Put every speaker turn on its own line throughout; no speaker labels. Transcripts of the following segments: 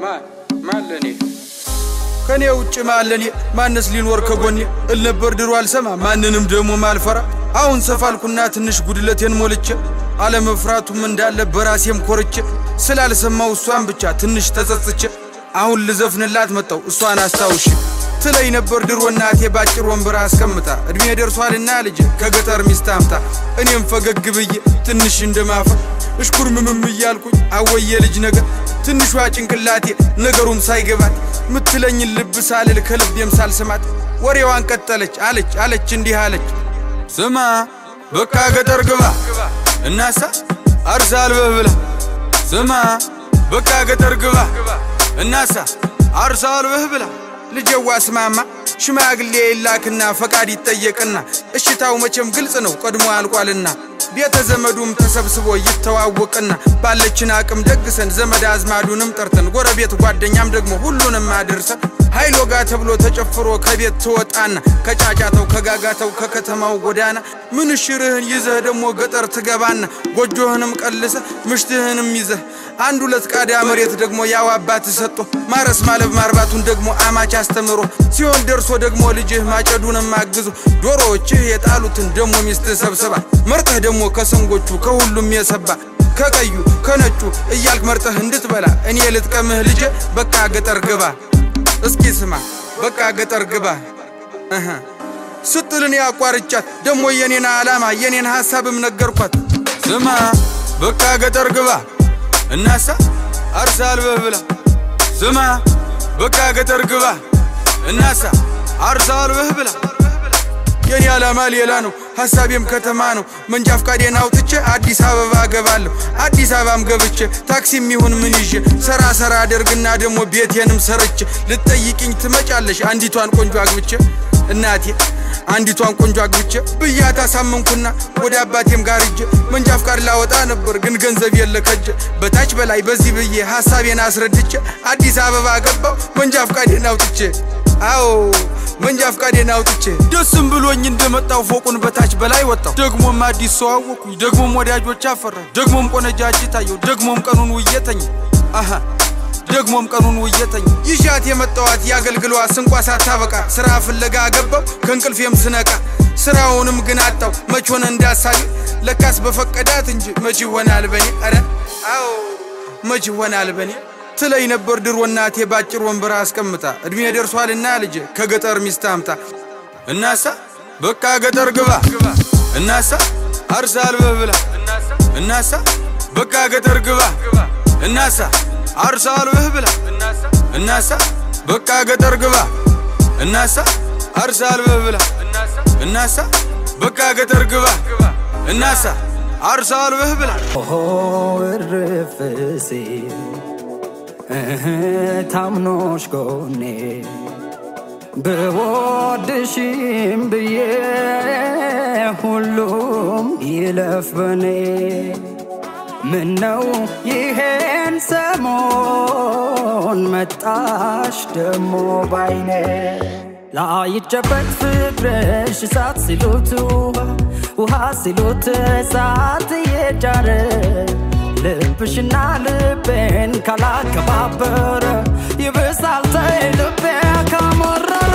ማን ማን ለኔ ከኔ ውጭ ማን ለኔ ማንስ ሊኖር ከጎኔ እል ነበር ድሮ አልሰማ ማንንም ደሞ ማልፈራ አሁን ሰፋልኩና ትንሽ ጉድለቴን ሞልቼ አለመፍራቱም እንዳለ በራሴም ኮርቼ ስላልሰማው እሷን ብቻ ትንሽ ተጸጽቼ አሁን ልዘፍንላት መጣው እሷን አስታውሽ ትለይ ነበር ድሮ እናቴ ባጭር ወንበር አስቀምጣ እድሜ ደርሷልና ልጅ ከገጠር ሚስት አምጣ እኔም ፈገግ ብዬ ትንሽ እንደማፈር እሽኩርምምም እያልኩኝ አወየ ልጅ ነገር ትንሿ ጭንቅላቴ ነገሩም ሳይገባት ምትለኝ ልብ ሳልል ከልቤም ሳልሰማት ወሬዋን ቀጠለች አለች አለች እንዲህ አለች ስማ በቃ ገጠር ግባ እናሳ አርሳ አልበህ ብላ ስማ በቃ ገጠር ግባ እናሳ አርሳ አልበህ ብላ ልጄዋ ስማማ ሽማግሌ ይላክና ፈቃድ ይጠየቅና እሽታው መቼም ግልጽ ነው ቀድሞ አልቋልና ቤተ ዘመዱም ተሰብስቦ ይተዋወቅና ባለችን አቅም ደግሰን ዘመድ አዝማዱንም ጠርተን ጎረቤት ጓደኛም ደግሞ ሁሉንም አድርሰን ኃይል ወጋ ተብሎ ተጨፍሮ ከቤት ትወጣና ከጫጫታው ከጋጋታው ከከተማው ጎዳና ምንሽርህን ይዘህ ደግሞ ገጠር ትገባና ጎጆህንም ቀልሰ ምሽትህንም ይዘህ አንድ ሁለት ቃዳ መሬት ደግሞ ያው አባት ሰጥቶ ማረስ ማለብ ማርባቱን ደግሞ አማች አስተምሮ ሲሆን ደርሶ ደግሞ ልጅህ ማጨዱንም አግዞ ዶሮዎችህ የጣሉትን ደግሞ ሚስት ሰብስባ መርጠህ ደግሞ ከሰንጎቹ ከሁሉም የሰባ ከቀዩ ከነጩ እያልክ መርጠህ እንድትበላ እኔ ልጥቀምህ ልጄ በቃ ገጠር ግባ እስኪ ስማ በቃ ገጠር ግባ ስትልን ያቋርጫት ደሞ የኔን ዓላማ የኔን ሐሳብም ነገርኳት ስማ በቃ ገጠር ግባ እናሳ አርሳ አልበህ ብላ ስማ በቃ ገጠር ግባ እናሳ አርሳ አልበህ ብላ የኔ ዓላማ ሌላ ነው ሐሳቤም ከተማ ነው መንጃ ፍቃዴን አውጥቼ አዲስ አበባ ገባለሁ አዲስ አበባም ገብቼ ታክሲም ይሁን ምን ይዤ ሰራ ሰራ አደርግና ደሞ ቤቴንም ሰርቼ ልትጠይቂኝ ትመጫለሽ አንዲቷን ቆንጆ አግብቼ እናቴ አንዲቷን ቆንጆ አግብቼ ብያት አሳመንኩና ወደ አባቴም ጋር ሂጄ መንጃ ፍቃድ ላወጣ ነበር ግን ገንዘብ የለ ከጄ በታች በላይ በዚህ ብዬ ሐሳቤን አስረድቼ አዲስ አበባ ገባው መንጃ ፍቃዴን አውጥቼ አዎ መንጃ ፍቃዴን አውጥቼ ደስም ብሎኝ እንደመጣው ፎቁን በታች በላይ ወጣው ደግሞም አዲስ ሰው አወኩኝ ደግሞም ወዳጆች አፈራሁ ደግሞም ቆነጃጅት ታየው ደግሞም ቀኑን ውዬ ተኛ አሃ ደግሞም ቀኑን ውዬ ተኛ ይዣት የመጣዋት ያገልግሏ ስንቋ ሳታበቃ ስራ ፍለጋ ገባው ከእንቅልፌም ስነቃ ስራውንም ግን አጣው መች ሆነ እንዳሳቢ ለካስ በፈቀዳት እንጂ መች ይሆናል በኔ አረ አዎ መች ይሆናል በኔ ትለይ ነበር ድሮ እናቴ ባጭር ወንበር አስቀምጣ እድሜ ደርሷልና ልጄ ከገጠር ሚስት አምጣ እናሳ በቃ ገጠር ግባ እናሳ አርሳ አልበህ ብላ እናሳ በቃ ገጠር ግባ እናሳ አርሳ አልበህ ብላ እናሳ በቃ ገጠር ግባ እናሳ አርሳ አልበህ ብላ እናሳ በቃ ገጠር ግባ እናሳ አርሳ አልበህ ብላ
እርፍ ሲል ታምኖሽ ጎኔ ብወድሽም ብዬ ሁሉም ይለፍ በኔ ምነው ይሄን ሰሞን መጣሽ ደሞ ባይኔ ላይጨበጥ ፍቅርሽ እሳት ሲሉት ውሃ ሲሉት እሳት እየጫረ ልብሽና ልቤን ካላከባበረ ይብሳል ተይ ልቤ ካሞረረ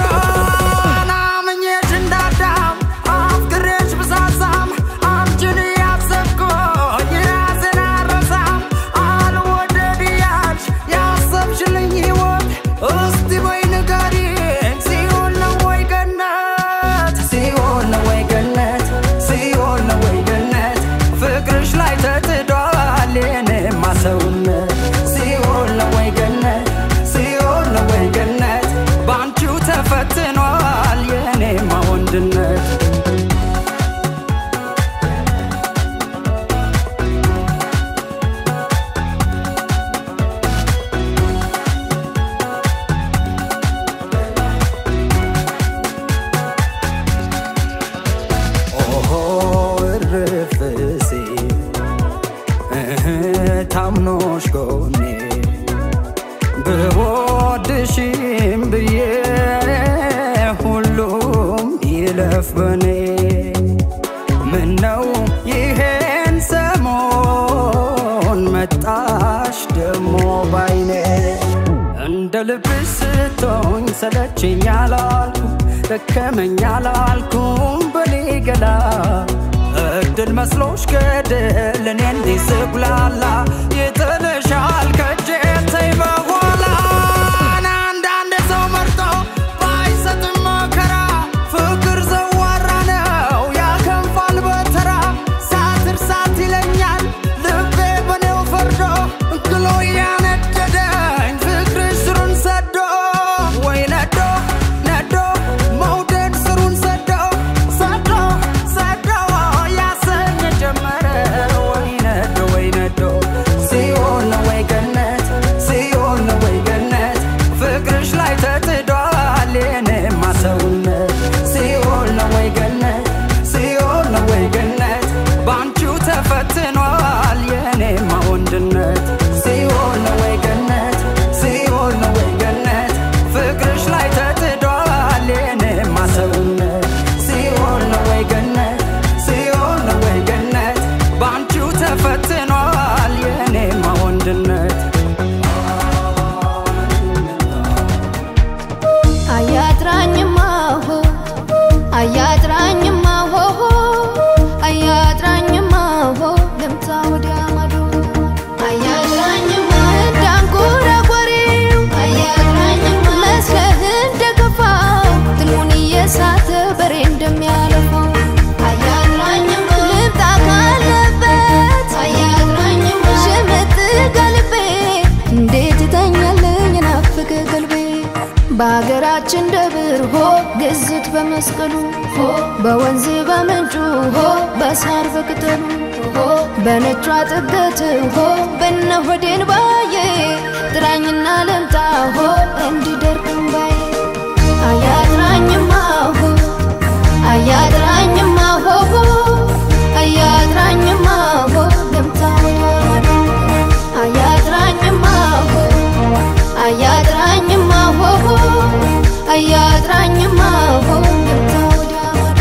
ናምኜሽ እንዳዳም አፍቅሬሽ ብሳሳም አንቺን እያሰብኩኝ ራሴን አልረሳም አልወደድ እያልሽ ያሰብሽልኝ ሕይወት እስቲ በይ ንገሪኝ ሲኦል ነው ወይ ገነት ሲኦል ነው ወይ ገነት ሲኦል ነው ወይ ገነት ፍቅርሽ ላይ ተጥዷል የኔማ ሰውነት ሲኦል ነው ወይ ገነት ልብሽ ስትሆኝ ሰለቸኝ አላልኩም፣ ደከመኝ አላልኩም በኔ ገላ። እድል መስሎሽ ገድል እኔ እንዲህ ስጉላላ ይጥልሻል ከእጄ ተይ በኋላ። አንዳንድ ሰው መርጦ ባይሰጥም መከራ ፍቅር ዘዋራ ነው ያከንፋል በተራ። ሳትር ሳት ይለኛል ልቤ በኔው ፈርዶ ግሎ ያነደደኝ ፍቅርሽ ስሩን ሰዶ፣ ወይ ነዶ ነዶ መውደድ ስሩን ሰዶ ሰዶ ሰዶ ያሰኘ ጀመረ፣ ወይ ነዶ ወይ ነዶ። ሲኦል ነው ወይ ገነት፣ ሲኦል ነው ወይ ገነት፣ ፍቅርሽ ላይ ተጥዷል የኔማ ሰውነት። ሲኦል ነው ወይ ገነት፣ ሲኦል ነው ወይ ገነት፣ ባንቺው ተፈትኗል የኔማ ወንድነት። ሲኦል ነው ወይ ገነት፣ ሲኦል ነው ወይ ገነት፣ ፍቅርሽ ላይ ተጥዷል የኔማ ሰውነት። ሲኦል ነው ወይ ገነት፣ ሲኦል ነው ወይ ገነት፣ ባንቺው ተፈትኗል የኔማ ወንድነት።
አያጥራኝማ ሆ፣ አያጥራኝማ ሆ፣ አያጥራኝማ ሆ፣ ልምጣ ወዲያ ማዶ። አያጥራኝማ እንዳንጎራጓሪው፣ አያጥራኝማ መስለህ እንደገፋው ትልሙን እየሳተ በሬ እንደሚያለፋው። አያጥራኝማ ልምጣ ካለበት፣ አያጥራኝማ ሽምጥ ገልቤ እንዴት እተኛለኝ ናፍቅ ቀልቤ። በሀገራችን ደብር ሆ፣ ግዝት በመስቀሉ ሆ፣ በወንዝ በምንጩ ሆ፣ በሳር በቅጠሉ ሆ፣ በነጯ ጥገት ሆ፣ በነ ሆዴን ባዬ ጥራኝና ልምጣ ሆ እንዲደርቅ እምባዬ። አያጥራኝማ ሆ፣ አያጥራኝማ ሆ፣ አያጥራኝማ ሆ፣ ልምጣ ወዲያ ማዶ። አያጥራኝማ ሆ፣ አያጥራኝማ ሆ፣ አያጥራኝማ ሆ፣ ልምጣ ወዲያ ማዶ።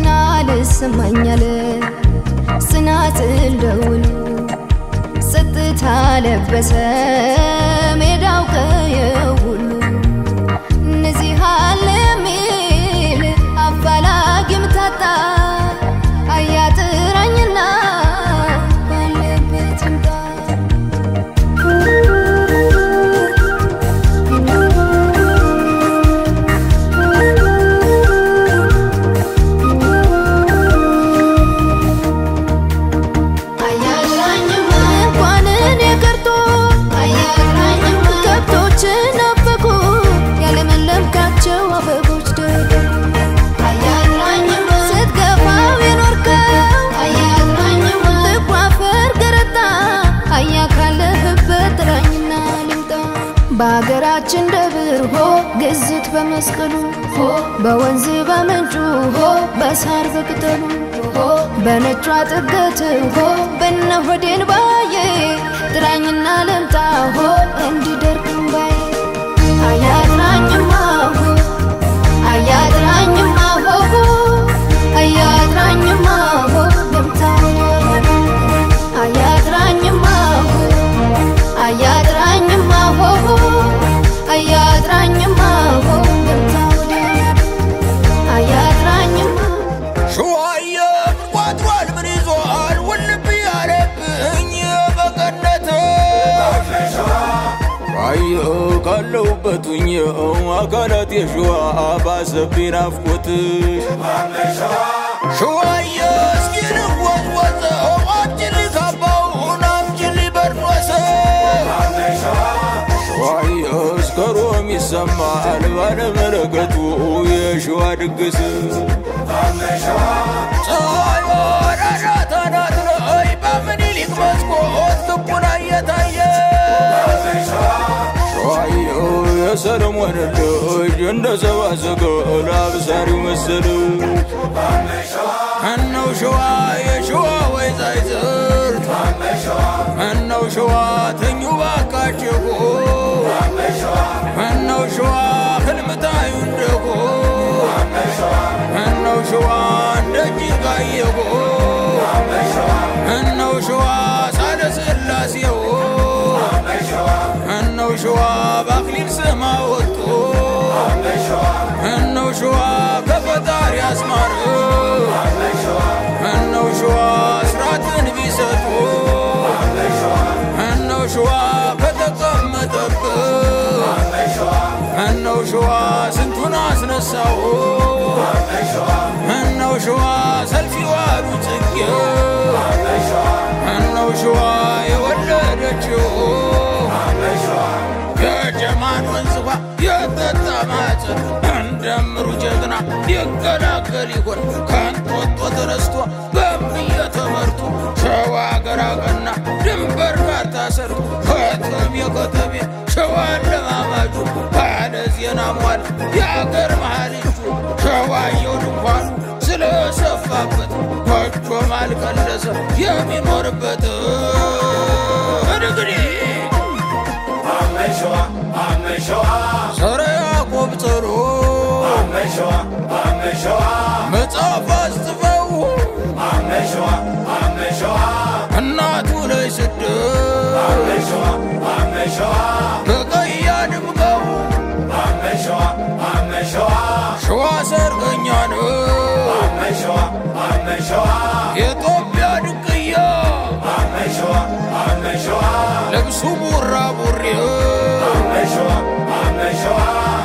ናልሰማኛል ጽናጽል ደውሉ ጸጥታ ለበሰ ሜዳው ቀየው ሁሉ። እነዚህ አለ የሚል አፋላጊም ታጣ፣ አያጥራኝና ባለበት ይምጣ። አያጥራኝማ እንኳን እኔ ቀርቶ፣ አያጥራኝማ ከብቶች ናፈቁ፣ ያለመለምካቸው አበቦች ደረቁ። አያጥራኝማ ስትገፋው የኖርከው፣ አያጥራኝማ ልቧፈር ገረጣ፣ አያ ካለህበት ጥራኝና ልምጣ። በሀገራችን ደብር ሆ፣ ግዝት በመስቀሉ ሆ፣ በወንዝ በምንጩ ሆ፣ በሳር በቅጠሉ ሆ፣ በነጯ ጥገት ሆ፣ በነ ሆዴን ባዬ ጥራኝና ልምጣ ሆ እንዲደርቅ እምባዬ። አያጥራኝማ ሆ፣ አያጥራኝማ ሆ፣ አያጥራኝማ ሆ፣ ልምጣ ወዲያ ማዶ። አያጥራኝማ ሆ፣ አያጥራኝማ ሆ፣ አያጥራኝማ ሆ፣ ልምጣ ወዲያ ማዶ። አያጥራኝማ
ሸዋዬ ምን ቋጥሯል ምን ይዟል ውልብ ያለብኝ በቀነት ሸዋዬ ካለሁበት ሁኜ አካላት የሸዋ ባሰብኝ ናፍቆትሽ። ሸዋዬ እስኪ ልወጥወጠው አምጪልኝ ካባውን አምጪልኝ በርኖስ። ሸዋዬ እስከ ሮም ይሰማል ባለመለከቱ የሸዋ ድግስ። ፀሐይዋ አናት አናት ላይ በምኒልክ መስኮት ክቡና እየታየ። ሸዋዬ የሰለሞን ልጅ እንደ ሰባ ሰገል አብሳሪው መሰለች። ምነው ሸዋ የሸዋ ወይ ሳይዝርት፣ ምነው ሸዋ ተኙ ባካችሁ። እነው ሸዋ ህልም ታዩ እንደሆ እነው ሸዋ እንደ ጅጋየሁ እነው ሸዋ ሳለ ስላሴው እነው ሸዋ በአክሊል ስማ ወጥቶ እነው ሸዋ ከፈጣሪ አስማረ እነው ሸዋ ስራትን ቢሰጡ እነው ሸዋ ከተቀመጠበት እነው ሸዋ ስንቱን አስነሳው እነው ሸዋ ሰልፍ ይዋሉ ጽጌ እነው ሸዋ የወለደችው የጀማን ወንዝ ውሃ የጠጣ ማኅፀን እንደምሩ ጀግና ይገላገል ይሆን ከእንጦጦ ተነስቶ በምየ ተመርቶ ሸዋ አገር አቀና ድንበር ካርታ ሰርቶ ከተሜ ከተሜ ሸዋ ለማማጁ ባለ ዜና ሟል የአገር መሃል እጁ ሸዋየው ድንኳኑ ስለሰፋበት ጎጆም አልቀለሰ የሚኖርበት እንግዲህ ሰረ ያዕቆብ ጽሩ መጽሐፍ አስጽፈው እናቱ ነች ስድስት በቀይ አድምቀው ሸዋ ሰርገኛ ነው የኢትዮጵያ ድንቅያ ልብሱ ቡራቡሬ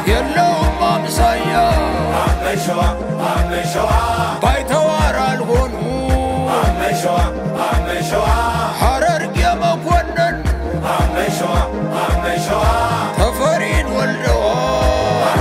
የለውም አምሳያ ባይተዋር አልሆኑ ሐረርጌ መኮንን ተፈሪን ወልደዋል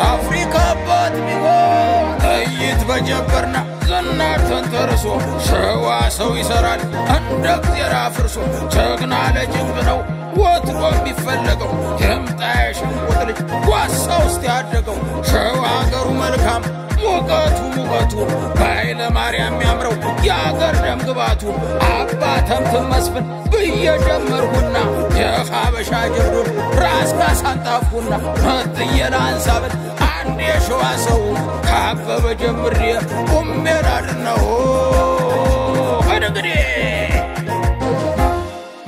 አፍሪካ አባት ቢሆን ጥይት በጀበርና ዝናር ተንተርሶ ሸዋ ሰው ይሰራል እንደ እግዜር አፍርሶ ጀግና ለጭንቅ ነው ወትሮ የሚፈለገው ይምጣ የሽንቁጥ ልጅ ጓሳ ውስጥ ያደገው ሸዋ አገሩ መልካም ሙቀቱ ሙቀቱ በኃይለ ማርያም ያምረው የአገር ደም ግባቱ አባ ተምትም መስፍን ብዬ ጀመርኩና የሀበሻ ጀብዱን ራስ ካሳን ጣፍኩና መጥዬ ላንሳብል አንድ የሸዋ ሰው ካበበ ጀምሬ ቁሜ ላድነው እንግዲህ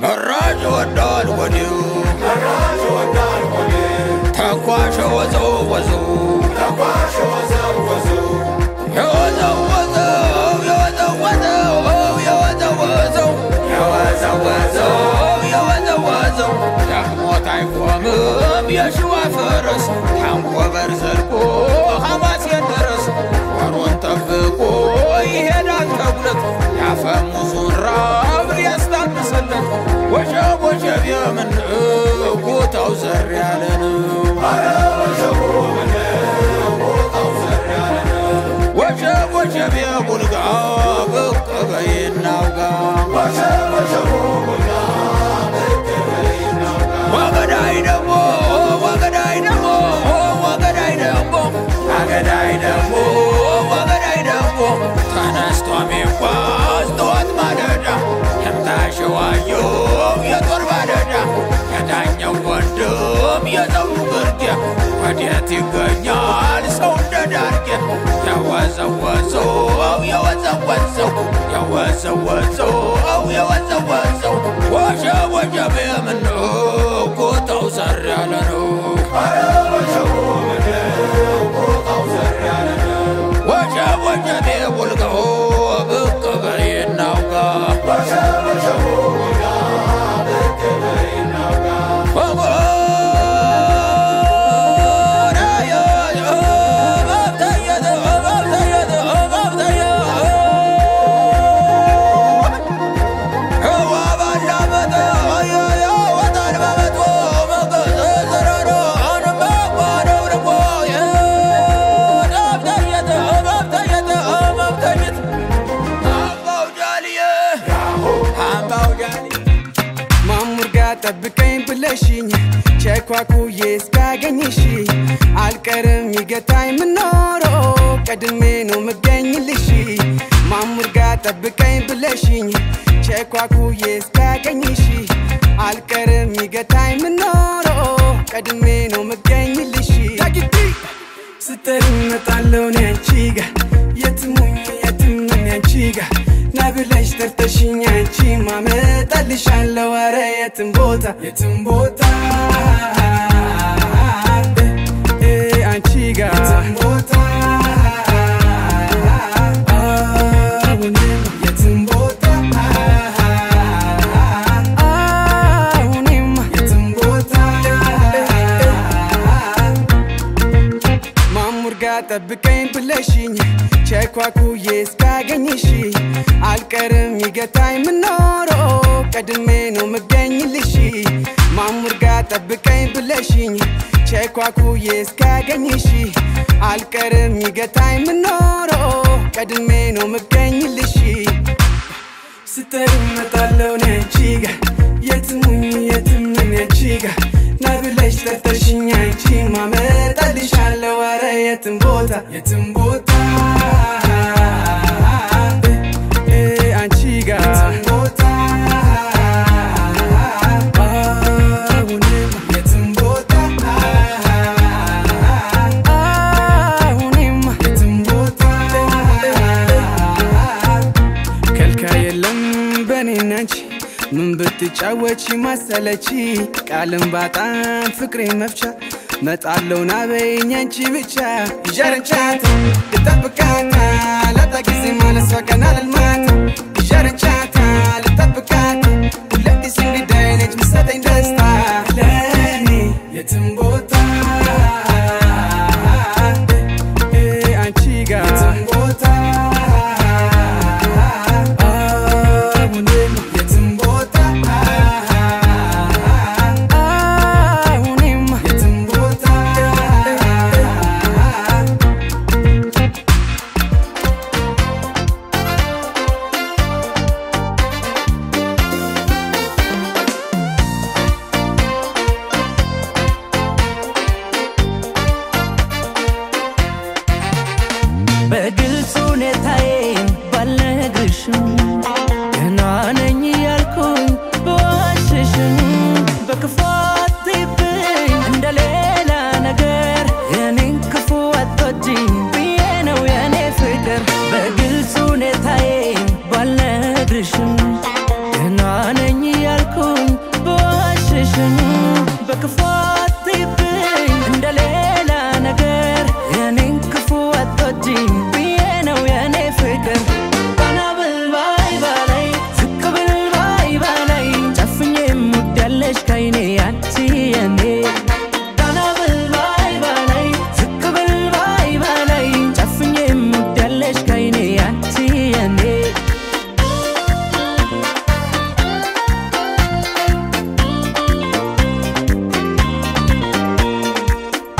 መራጭ ወዳል ወዲው ተኳሸ ወዘው ወዘው የወዘው ወዘው የወዘው ወዘው የወዘው ወዘው የወዘው ወዘው የወዘው ወዘው ደክሞት አይቆምም የሸዋ ፈረስ ታንኮበር ዘልቆ ሐማሴን ድረስ ወሩን ጠብቆ ይሄዳል ተጉለት ያፈሙዙን ራብ ሊያስታግስለት ወጀብ ወጀብ የምን ቦታው ዘር ያለ ነው ወጀብ ወጀብ የቡልጋ ብቅ በይ እናውጋ ወገዳይ ደግሞ ወገዳይ ደግሞ ወገዳይ ደግሞ ወገዳይ ደግሞ ወገዳይ ደግሞ ተነስቶ ሚጓዝ ጠዋት ማለዳ ይምጣ ሸዋየው የጦር ባለዳ የዳኘው ወንድም የዘውዱ ግርጌ ወዴት ይገኛል ሰው እንደ ዳርጌ የወዘወዘው የወዘወዘው የወዘወዘው የወዘወዘው ወጀብ ወጀብ የምነው ቦታው ዘር ያለ ነው ወጀብ ወጀብ የቡልጋው ብቅ በይ እናውጋ
ጠብቀኝ ብለሽኝ ቸኳኩዬ እስካገኝሽ አልቀርም ይገታኝ ምኖሮ ቀድሜ ነው ምገኝልሽ ማሙር ጋ ጠብቀኝ ብለሽኝ ቸኳኩዬ እስካገኝሽ አልቀርም ይገታኝ ምኖሮ የትም ቦታ የትም ቦታ አንቺ ጋር የትም ቦታ አሁንም የትም ቦታ አሁንም የትም ቦታ ማሙር ጋር ጠብቀኝ ብለሽኝ ቸኳኩዬ እስካገኝሽ አልቀርም ይገታኝ ምኖሮ ቀድሜ ነው ምገኝልሽ ማሙር ጋር ጠብቀኝ ብለሽኝ ቸኳኩዬ እስካገኝሽ አልቀርም ይገታኝ ምኖሮ ቀድሜ ነው ምገኝልሽ ስትጠሪኝ እመጣለሁ እኔ አንቺ ጋር የትም ሁኚ የትም ነኝ አንቺ ጋር ና ብለሽ ጠርተሽኝ አንቺማ እመጣልሻለሁ ኧረ የትም ቦታ የትም ቦታ አንቺ ጋር የትም ቦታ አሁንም የትም ቦታ አሁንም የትም ቦታ ከልካይ የለም በኔና አንቺ ምን ብትጫወቺ ማሰለቺ ቃልን ባጣም ፍቅሬ መፍቻ መጣለው ና በይኝ አንቺ ብቻ ይዣረንቻት ልጠብቃታ ላጣ ጊዜ ማለሷ ቀን አልልማት ይዣረንቻታ ልጠብቃት ሁለጊዜ እንግዳዬ ነች ምሰጠኝ ደስታ ለኔ የትም ቦታ አንቺ ጋር የትም ቦታ አሁንም የትም ቦታ አሁንም የትም ቦታ
በግልጽ ሁኔታዬን ባልነግርሽም ደህና ነኝ እያልኩኝ ብዋሽሽም በክፉ አትይብኝ እንደ ሌላ ነገር የኔን ክፉ አትወጂኝ ብዬ ነው የኔ ፍቅር በግልጽ ሁኔታዬን ባልነግርሽም ደህና ነኝ እያልኩኝ ብዋሽሽም በክፉ አትይብኝ እንደ ሌላ ነገር የኔን ክፉ አትወጂኝ ብዬ ነው የኔ ፍቅር ቀና ብል ባይ ባላይ ዝቅ ብል ባይ ባላይ ጨፍኜ የምወዳለሽ ከይኔ አንቺ የኔ ቀና ብል ባይ ባላይ ዝቅ ብል ባይ ባላይ ጨፍኜ የምወዳለሽ ከይኔ አንቺ የኔ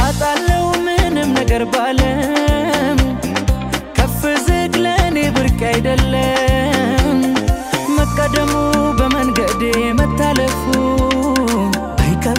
አጣለው ምንም ነገር ባለም ከፍ ዝቅ ለኔ ብርቅ አይደለም መቀደሙ በመንገዴ መታለፉ አይቀር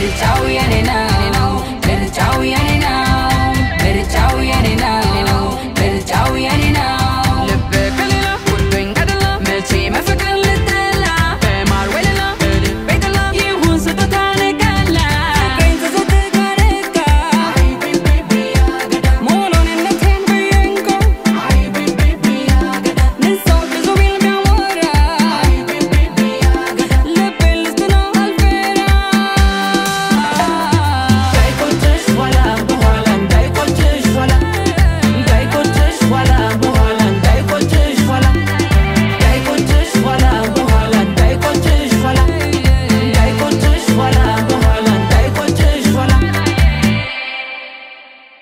ብልጫው የኔ ነው።